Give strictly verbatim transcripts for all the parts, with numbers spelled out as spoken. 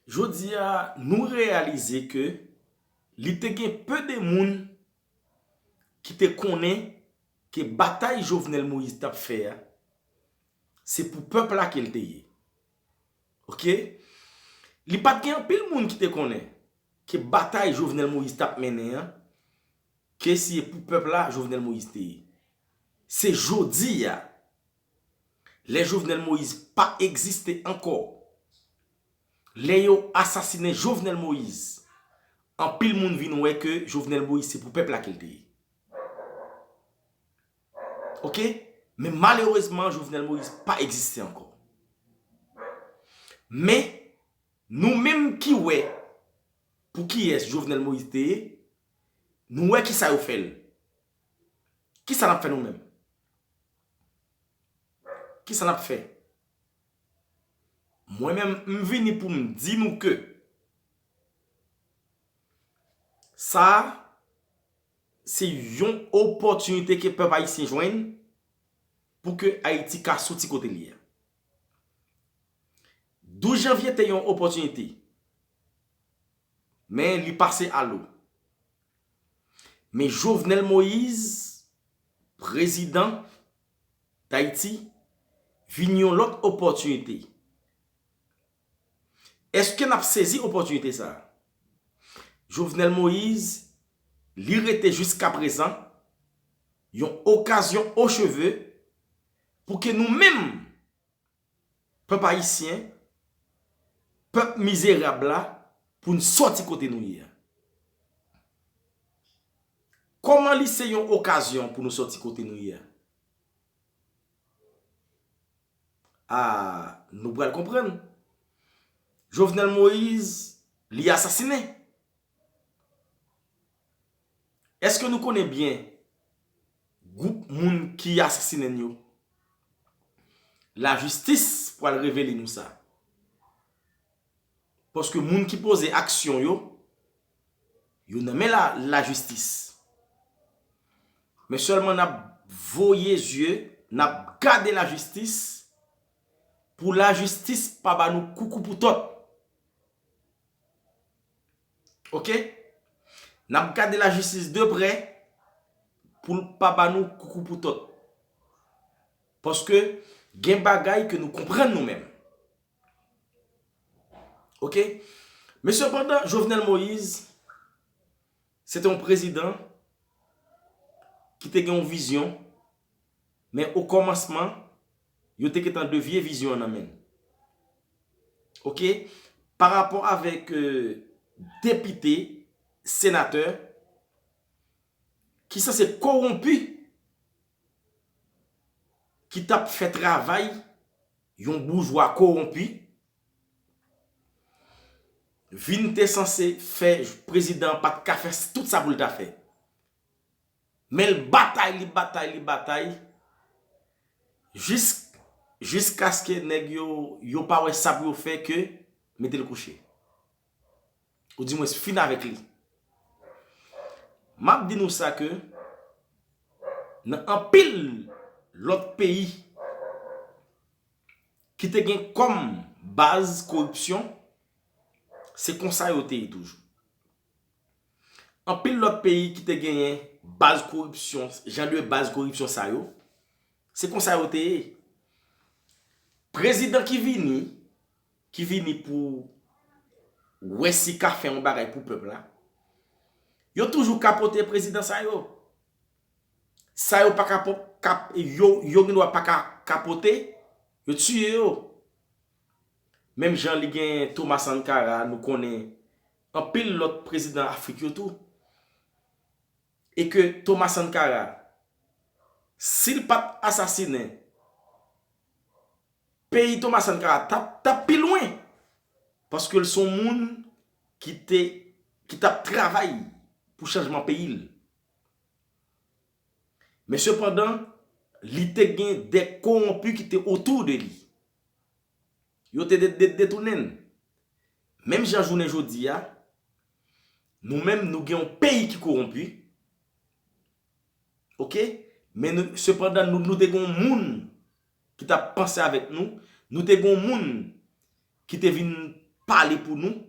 Jodi a, nou reyalize ke li te gen pe de moun ki te konnen ke batay Jovenel Moïse t ap fè a, se pou pèp la ke l te ye. Oke? Li pa t gen anpil moun ki te konnen ke batay Jovenel Moïse t ap mennen an, ke se pou pèp la Jovenel Moïse te ye. Se jodi a, lè Jovenel Moïse pa egziste ankò, lè yo asasinen Jovenel Moïse, anpil moun vin wè ke Jovenel Moïse se pou pèp la ke l te ye. Oke? Men malerezman, Jovenel Moïse pa egziste ankò. Men, nou menm ki wè pou kiyès Jovenel Moïse te ye, nou wè kisa yo fè l. Kisa n ap fè nou menm? Kisa n ap fè? Mwen menm, m vini pou m di nou ke sa a, se yon opòtinite ke pèp ayisyen jwenn pou ke Ayiti ka soti kote li ye a. Douz janvye te yon opòtinite, men li pase alo. Men Jovenel Moïse, prezidan Dayiti, vin yon lòt opòtinite. Èske n ap sezi opòtinite sa a? Jovenel Moïse, li rete jiskaprezan yon okazyon o cheve pou ke nou menm, pèp ayisyen, pèp mizerab la, pou n sòti kote nou ye a. Kòman li se yon okazyon pou nou sòti kote nou ye a? A, nou pral konprann. Jovenel Moïse, li asasinen. Èske nou konnen byen gwoup moun ki asasinen yo? Lajistis pral revele nou sa. Paske moun ki poze aksyon yo, yo nan men la, lajistis. Men sèlman n ap voye zye, n ap gade lajistis, pou lajistis pa ba nou koukou pou tòt. Oke? N ap gade lajistis de prè pou l pa ba nou koukou pou tòt. Paske gen bagay ke nou konprann nou menm. Oke? Men sepandan, Jovenel Moïse, se te yon prezidan ki te gen yon vizyon, men o kòmansman, yo te gentan devye vizyon an nan men l. Oke? Pa rapò avèk, euh, depite, senatè, ki sanse kowonpi, ki t ap fè travay yon boujwa kowonpi, vin te sanse fè prezidan an pa t ka fè tout sa pou l ta fè. Men l batay, li batay, li batay, jis, jiskaske nèg yo, yo pa wè sa pou yo fè ke mete l kouche. Oudimwens fin avèk li. M ap di nou sa ke nan anpil lòt peyi ki te gen kòm baz koripsyon, se konsa yo te ye toujou. Anpil lòt peyi ki te genyen baz koripsyon, jan de baz koripsyon sa yo, se konsa yo te ye. Prezidan ki vini, ki vini pou wè si ka fè yon bagay pou pèp la, yo toujou kapote prezidan sa yo. Sa yo pa ka po-, kap-, yo, yo gen dwa pa ka kapote, yo tiye yo. Menm jan li gen Thomas Sankara, nou konnen anpil lòt prezidan Afrik yo tou. E ke Thomas Sankara, si l pa t asasinen, peyi Thomas Sankara t ap, t ap pi lwen. Paske l se yon moun ki te, ki t ap travay pou chanjman peyi l. Men sepandan, li te gen de kowonpi ki te otou de li. Yo te de-, de-, detounen l. Menm jan jounen jodi a, nou menm nou gen yon peyi ki kowonpi. Oke? Men nou, sepandan, nou, nou te gen yon moun ki t ap panse avèk nou. Nou te gen yon moun ki te vin pale pou nou,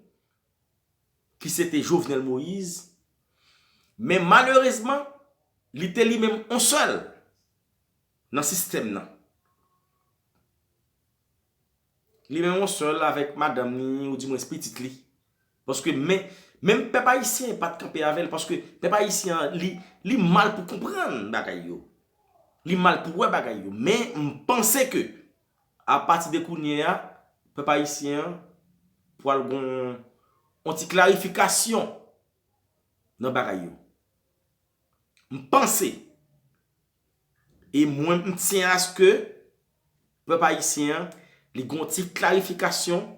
ki se te Jovenel Moïse. Men malerezman, li te li menm yon sèl nan sistèm nan. Li menm yon sèl avèk madanm li, oudimwens pitit li. Paske men, menm pèp ayisyen pa t kanpe avè l, paske pèp ayisyen an, li, li mal pou konprann bagay yo. Li mal pou wè bagay yo. Men m panse ke, apati de kounye a, pèp ayisyen an pral gon yon ti klarifikasyon nan bagay yo. M panse, e mwen m tyen aske pèp ayisyen an, li gon ti klarifikasyon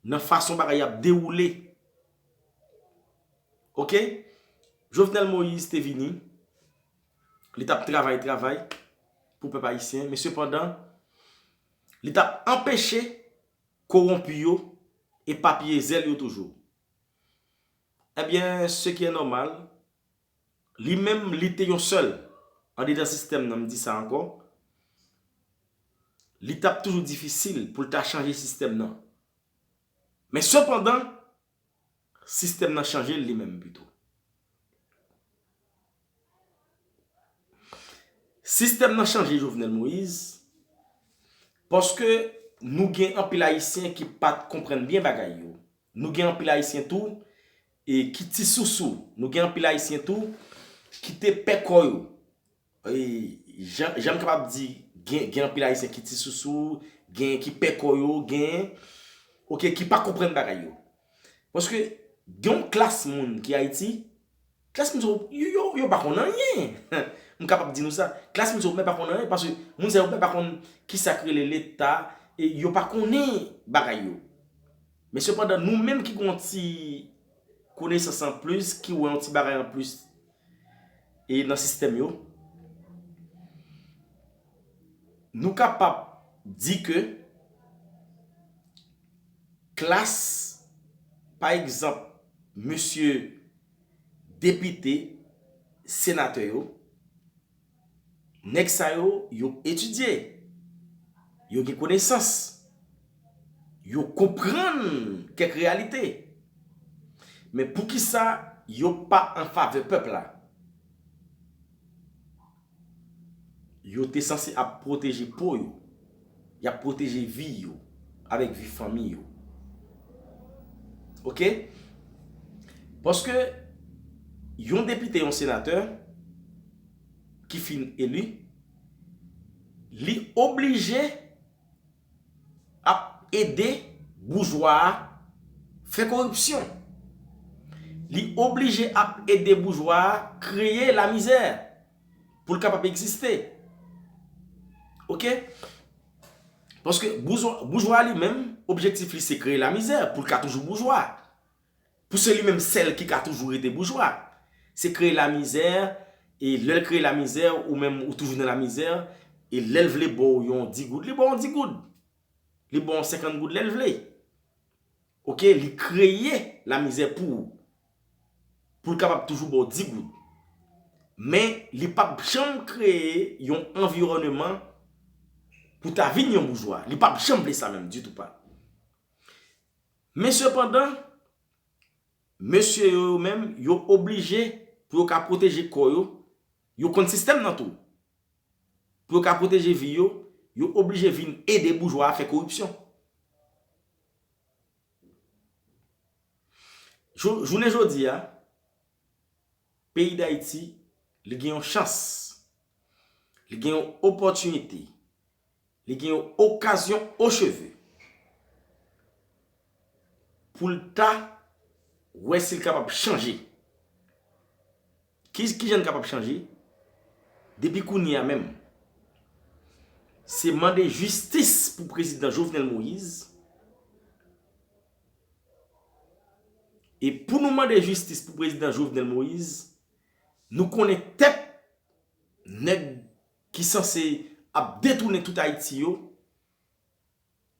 nan fason bagay ap dewoule. Oke? Jovenel Moïse te vini, li t ap travay, travay pou pèp ayisyen, men sepandan, li t ap anpeche kowonpi yo epapiye zèl yo toujou. Ebyen, ce qui est normal, li menm, li te yon sèl andedan sistèm nan, m di sa ankò, li t ap toujou difisil pou l ta chanje sistèm nan. Men sepandan, sistèm nan chanje l li menm pito. Sistèm nan chanje Jovenel Moïse, paske nou gen anpil ayisyen ki pa t konprann byen bagay yo. Nou gen anpil ayisyen tou, e, ki ti sousou. Nou gen anpil ayisyen tou ki te pè kò yo. E, jan, jan m kapab di, gen, gen anpil ayisyen ki ti sousou, gen ki pè kò yo, gen, oke, ki pa konprann bagay yo. Paske gen yon klas moun ki Ayiti, klas moun sa yo, yo, yo, yo pa konn anyen. M kapab di nou sa. Klas moun sa yo menm pa konn anyen, paske moun sa yo menm pa konn kisa k rele Leta, e yo pa konnen bagay yo. Men sepandan, nou menm ki gen yon ti konesans anplis, ki wè yon ti bagay anplis, e nan sistèm yo, nou kapab di ke klas, pa egzanp, mesye depite, senatè yo, nèg sa yo, yo etidye, yo gen konesans, yo konprann kèk reyalite. Men poukisa yo pa an favè pèp la? Yo te sanse ap pwoteje po yo. Y ap pwoteje vi yo avèk vi fanmi yo. Oke? Paske yon depite, yon senatè ki fin eli, li oblije ap ede boujwa a fè koripsyon. Li oblije ap ede boujwa a kreye lamizè pou l kapab egziste. Oke? Paske boujwa, boujwa li menm, objektif li se kreye lamizè pou l ka toujou boujwa. Pou se li menm sèl ki ka toujou rete boujwa. Se kreye lamizè, e lè l kreye lamizè, ou menm ou toujou nan lamizè, e lè l vle ba w yon di goud, li ba w yon di goud. Li ba w yon senkant goud lè l vle. Oke, li kreye lamizè pou ou. Pou l kapab toujou ba w di goud. Men, li p ap janm kreye yon anviwònman pou ta vin yon boujwa. Li p ap janm vle sa menm ditou pa. Men sepandan, mesye yo, yo menm, yo oblije pou yo ka pwoteje kò yo, yo konn sistèm nan tou. Pou yo ka pwoteje vi yo, yo oblije vin ede boujwa a fè koripsyon. Jou-, jounen jodi a, peyi Dayiti, li gen yon chans, li gen yon opòtinite, li gen yon okazyon o cheve pou l ta wè si l kapab chanje. Ki, kijan l kapab chanje? Depi kounye a menm, se mande jistis pou prezidan Jovenel Moïse. E pou nou mande jistis pou prezidan Jovenel Moïse, nou konnen tèt nèg ki sanse ap detounen tout Ayiti yo,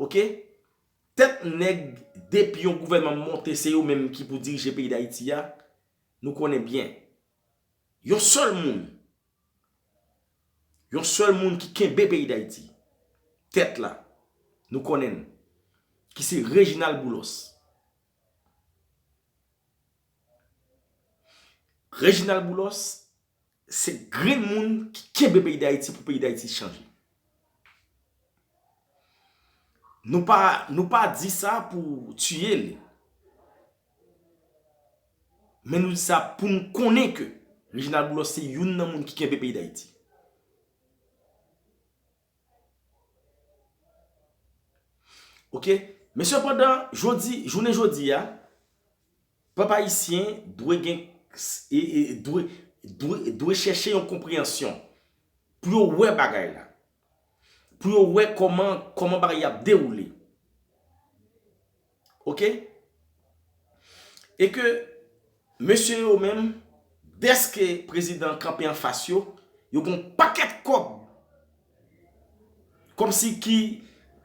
oke? Tèt nèg, depi yon gouvènman monte, se yo menm ki pou dirije peyi Dayiti a, nou konnen byen. Yon sèl moun, yon sèl moun ki kenbe peyi Dayiti, tèt la, nou konnen l, ki se Reginald Boulos. Reginald Boulos se grenn moun ki kenbe peyi Dayiti pou peyi Dayiti chanje. Nou pa, nou pa di sa pou tiye li. Men nou di sa pou n konnen ke Reginald Boulos se youn nan moun ki kenbe peyi Dayiti. Oke? Men sepandan, jodi, jounen jodi a, pèp ayisyen dwe gen, e, e, dwe, dwe, dwe chèche yon konpreyansyon pou yo wè bagay la, pou yo wè kòman, kòman bagay ap dewoule. Oke? E ke mesye yo menm, dèske prezidan kanpe anfas yo, yo gon pakèt kòb. Kòmsi ki,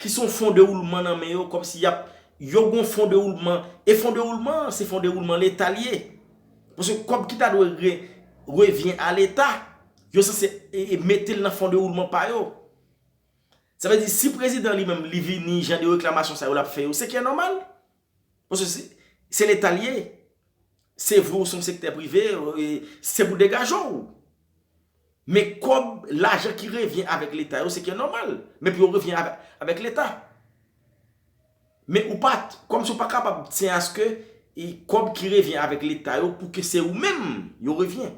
ki son fon de woulman nan men yo, kòmsi y ap, yo gon fon de woulman. E fon de woulman, se fon de woulman Leta l ye. Paske kòb ki ta dwe re, revyen a Leta, yo sanse e, e mete l nan fon de woulman pa yo. Sa vle di, si prezidan li menm, li vini, jan de reklamasyon sa yo l ap fè yo, se kè nòmal. Paske se, se Leta l ye. Se vre ou se yon sektè prive, e, se pou degaje w. Men kòb, lajan ki revyen avèk Leta yo, se kè nòmal. Men pou yo revyen avè, avèk Leta. Men ou pa t, kòmsi ou pa kapab tyen aske, e, kòb ki revyen avèk Leta yo, pou ke se ou menm yo revyen.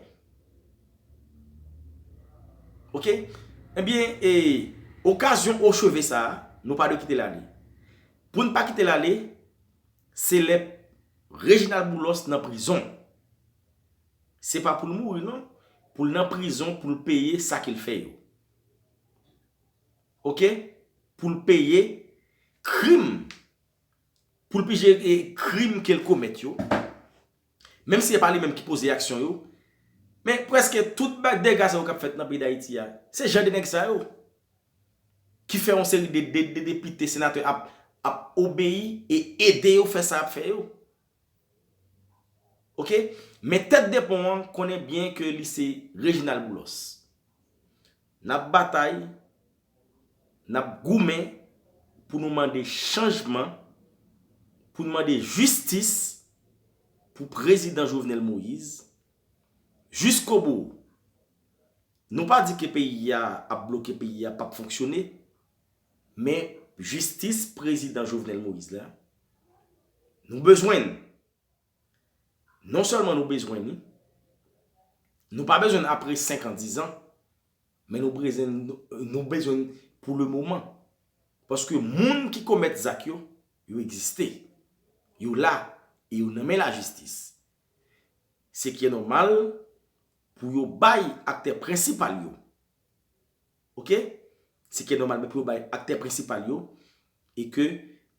Oke? Ebyen, e, okazyon ocheve sa a, nou pa dwe kite l ale. Pou n pa kite l ale, se lè Reginald Boulos nan prizon. Se pa pou l mouri, non. Pou l nan prizon, pou l peye sa ke l fè yo. Oke? Pou l peye krim. Pou l pije, e, krim ke l komèt yo. Menm si se pa li menm ki poze aksyon yo. Men prèske tout ba-, dega sa yo k ap fèt nan peyi Dayiti a, se jan de nèg sa yo ki fè yon seri de, de, de depite, senatè ap, ap obeyi e ede yo fè sa y ap fè yo. Oke? Men tèt de pon an konnen byen ke li se Reginald Boulos. N ap batay, n ap goumen pou nou mande chanjman, pou nou mande jistis pou prezidan Jovenel Moïse, jiskobou. Nou pa di ke peyi a ap bloke, peyi a p ap fonksyone, men jistis prezidan Jovenel Moïse la, nou bezwen l. Non sèlman nou bezwen li, nou pa bezwen l apre senk an, diz an, men nou bezwen, nou bezwen l pou le moman. Paske moun ki komèt zak yo, yo egziste. Yo la, e yo nan men lajistis. Se ki nòmal pou yo bay aktè prensipal yo. Oke? Se ki nòmal, men pou yo bay aktè prensipal yo, e ke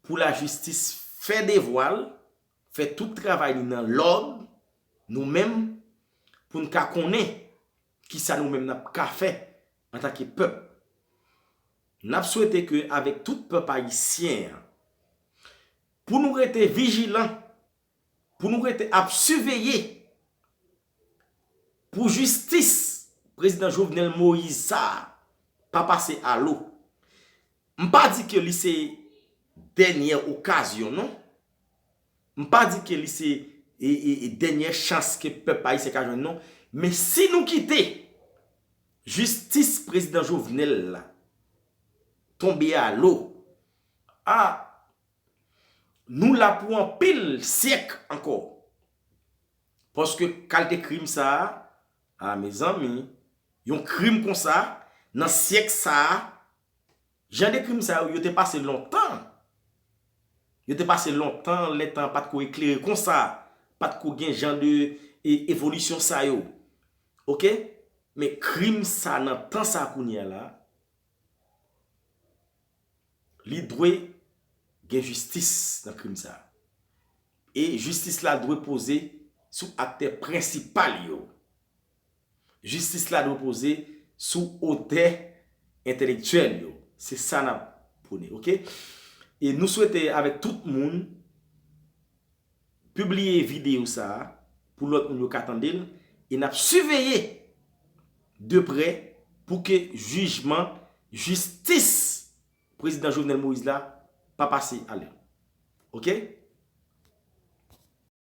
pou lajistis fè devwa l, fè tout travay li nan lòd, nou menm, pou n ka konnen kisa nou menm n ap ka fè antanke pèp. N ap swete ke avèk tout pèp ayisyen an, pou nou rete vijilan, pou nou rete ap siveye, pou jistis prezidan Jovenel Moïse sa a pa pase alo. M pa di ke li se dènyè okazyon, non. M pa di ke li se, e, e, e dènyè chans ke pèp ayisyen ka jwenn, non. Men si nou kite jistis prezidan Jovenel la tonbe alo, a, nou la pou anpil syèk ankò. Paske kalite krim sa a, a, mezanmi, yon krim konsa, nan syèk sa a, jan de krim sa yo, yo te pase lontan. Yo te pase lontan, lè tan pa t ko eklere konsa, pa t ko gen jan de, e, evolisyon sa yo. Oke? Men krim sa nan tan sa kounye a la, li dwe gen jistis nan krim sa. E jistis la dwe poze sou aktè prensipal yo. Jistis la dwe poze sou otè entèlektyèl yo. Se sa n ap pwone, oke? E nou swete avèk tout moun pibliye videyo sa a pou lòt moun yo ka tande l, e n ap siveye de prè pou ke jijman, jistis prezidan Jovenel Moïse la pa pase ale. Oke?